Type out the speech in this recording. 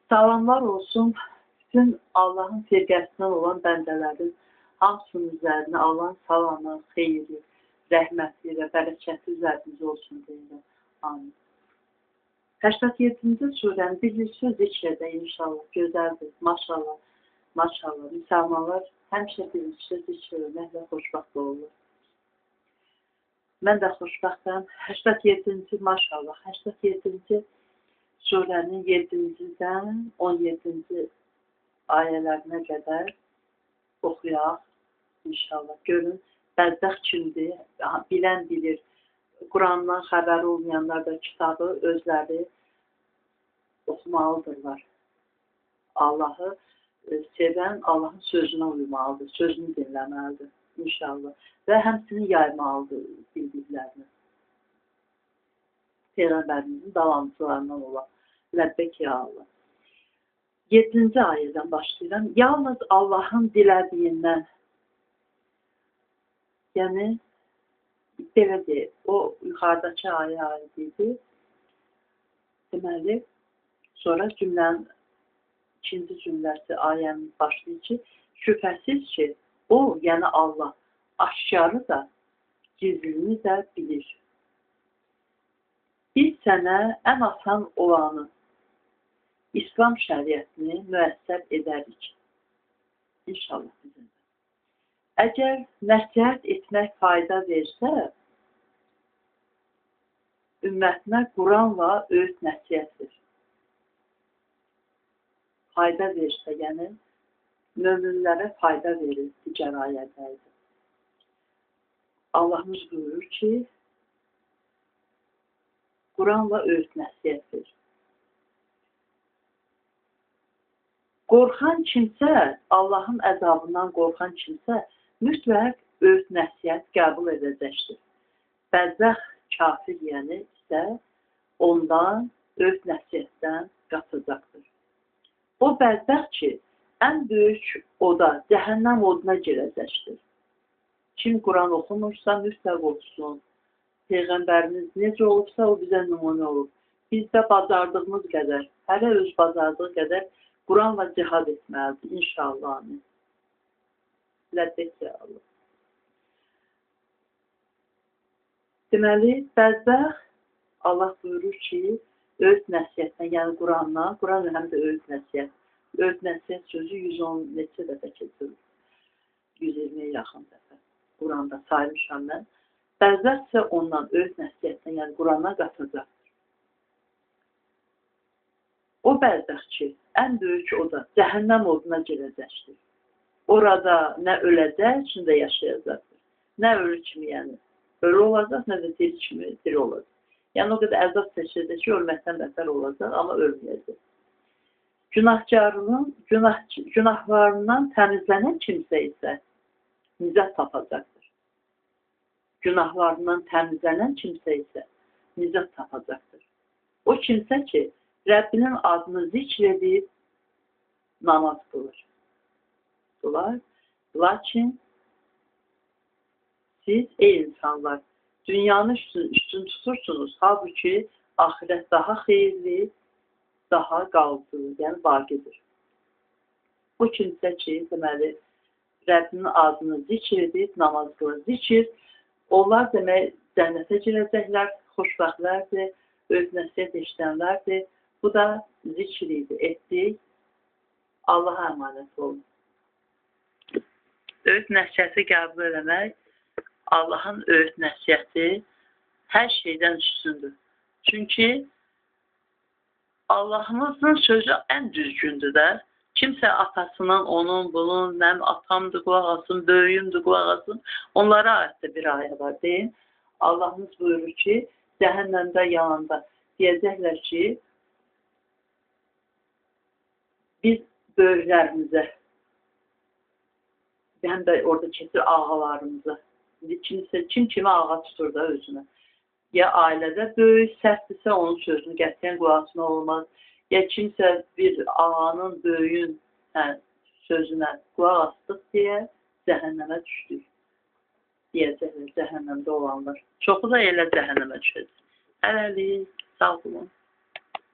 Salamlar olsun bütün Allahın firqəsindən olan bəndələrin hamısının üzərinə Allahın salamı, xeyri, rəhməti və bərəkəti üzərinizə olsun deyirəm. Amin. 87-ci surəni birlikdə zikr edək inşallah. Gözəldir. Maşallah. Maşallah. Müsəlmanlar həmişə birlikdə zikr etməklə xoşbəxt olurlar. Mən də xoşbəxtəm. 87-ci maşallah. 87-ci surənin 7-cidən 17-ci ayələrinə qədər oxuyaq inşallah. Görün, bədbəxt kimdir? Bilən bilir. Qurandan xəbəri olmayanlar da kitabı özləri oxumalıdırlar. Allahı sevən Allahın sözünə uymalıdır, sözünü dinləməlidir inşallah. Və həmçinin yaymalıdır bildiklərini. Peyğəmbərimizin davamçılarından olan. Ləbbək ya Allah. 7-ci ayədən başlayıram. Yalnız Allahın dilədiyindən, yəni belə deyil, o yuxarıdakı ayə aid idi. Deməli, sonra cümlənin ikinci cümləsi ayənin başlayır ki, şübhəsiz ki, o, yəni Allah, aşkarı da, gizlini də bilir. Biz sənə ən asan olanı, İslam şəriətini müəssər edərik. İnşallah bizə də. Əgər nəsihət etmək fayda versə, ümmətinə Quranla öyüd nəsihət ver. Fayda versə, yəni möminlərə fayda verir digər ayədə idi. Allahımız buyurur ki, Quranla öyüd nəsihət ver. Qorxan kimsə, Allahın əzabından qorxan kimsə mütləq öyüd nəsihət qəbul edəcəkdir. Bədbəxt kafir yəni isə ondan öyüd nəsihətdən qaçacaqdır. O bədbəxt ki, ən böyük oda, cəhənnəm oduna girəcəkdir. Kim Quran oxumursa mütləq oxusun. Peyğəmbərimiz necə olubsa o bizə nümunə olub. Biz də bacardığımız qədər, hələ öz bacardığı qədər Quranla cihad etməlidir. İnşallah. Amin. Ləbbək ya Allah. Deməli, bədbəxt Allah buyurur ki, öyüd nəsihətdən, yəni Qurandan, Quran həm də öyüd nəsihət. Öyüd nəsihət sözü 110 neçə dəfə keçirir. 120-yə yaxın dəfə. Quranda saymışam mən. Bədbəxt isə ondan, öyüd nəsihətdən, yəni Qurandan qaçacaqdır. O bədbəxt ki, ən böyük oda, cəhənnəm oduna girəcəkdir. Orada nə öləcək, nə də yaşayacaqdır. Nə ölü kimi, yəni ölü olacaq, nə də diri kimi diri olacaq. Yəni o qədər əzab çəkəcək ki, ölməkdən bətər olacaq, amma ölməyəcək. Günahkarının, günahlarından təmizlənən kimsə isə nicat tapacaqdır. Günahlarından təmizlənən kimsə isə nicat tapacaqdır. O kimsə ki, Rəbbinin adını zikr edib namaz qılır. Lakin siz, ey insanlar, dünyanı üstün tutursunuz. Halbuki axirət daha xeyirli, daha qalıcı, yəni baqidir. Bu kimsə ki, deməli, Rəbbinin adını zikr edib namaz qılır. Zikr, onlar demək, cənnətə girəcəklər, xoşbəxtlərdir, öz nəsihət eşidənlərdir. Bu da zikr idi, etdik. Allaha əmanət olun. Öyüd nəsihəti qəbul eləmək, Allahın öyüd nəsihəti hər şeydən üstündür. Çünki Allahımızın sözü ən düzgündür də. Kimsə atasının, onun, bunun, mənim atamdır, qulaq asın, böyüyümdür, qulaq asın. Onlara aid də bir ayə var, deyin. Allahımız buyurur ki, cəhənnəmdə yananda deyəcəklər ki, biz böyüklərimizə, həm də orada keçir ağalarımıza. Kimsə, kim kimi ağa tutur da özünə. Ya ailədə böyük sərtdirsə onun sözünü qətiyyən qulaq asmaq olmaz. Ya kimsə bir ağanın, böyüyün sözünə qulaq asdıq deyə cəhənnəmə düşdük. Deyəcəklər cəhənnəmdə olanlar. Çoxu da elə cəhənnəmə düşəcək. Hələlik, sağ olun.